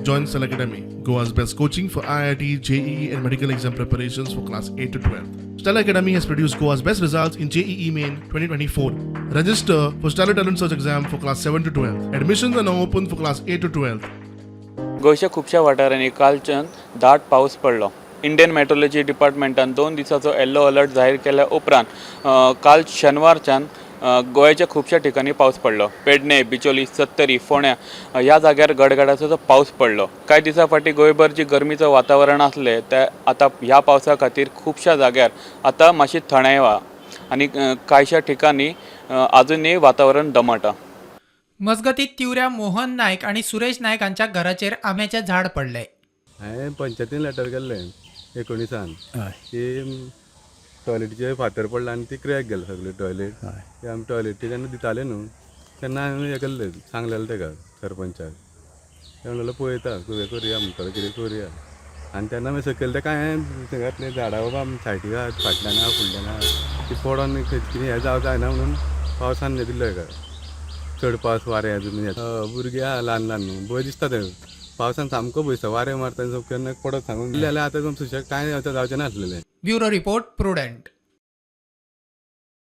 Join Stellar Academy, Goa's best coaching for IIT, JEE, and medical exam preparations for class 8 to 12. Stellar Academy has produced Goa's best results in JEE Main 2024. Register for Stellar Talent Search exam for class 7 to 12. Admissions are now open for class 8 to 12. गोंयच्या खुबश्या वाठारांनी कालच्यान दाट पावस पडलो. Indian metrology डिपार्टमेंटान 2 दिसाचो येल्लो alert जाहीर केल्या उपरांत काल शेनवारच्यान गोंयच्या खुबश्या ठिकाणी पावस पडलो. पेडणे, बिचोली, सत्तरी, फोंड्या ह्या जाग्यार गडगडाचो जो पावस पडलो. कांय दिसां फाटीं गोंयभर जी गरमीचो वातावरण आसलें तें आतां ह्या पावसा खातीर खुबश्या जाग्यार आतां मातशी थंडाय आनी कांयश्या ठिकाणी आजुनूय वातावरण दमट आहा. मजगतीं, तिवऱ्या मोहन नायक आनी सुरेश नायक हांच्या घराचेर आंब्याचें झाड पडलें. हांवें पंचायतीन लेटर केल्लें 19 की टॉयलेटीचे फातर पडला आनी ती क्रॅक गेले सगळे टॉयलेट. ते आमी टॉयलेटी जेन्ना दिताले न्हू, तेन्ना हांवें हें केल्लें, सांगलेलें तेका सरपंचाक. ते म्हणलें, पळयता, कितें करुया म्हणटालो, कितें करुया. आनी तेन्ना मागीर सकयल तेका हांवें घातलें, झाडां बाबा आमी सायडीक आहा, फाटल्यान आहा, फुडल्यान आहा, ती पडोन कितें हें जावं जायना म्हणून पावसान हें दिल्लो हेका. चड पावस, वारें अजून, भुरगीं आहा ल्हान ल्हान न्हू, भंय दिसता. ते पावसान सामको भंय दिसता. वारें मारता आनी केन्ना पडत सांगून जाल्यार आतां सुशेग कांय आतां जावचें नासलेलें. Bureau report, prudent.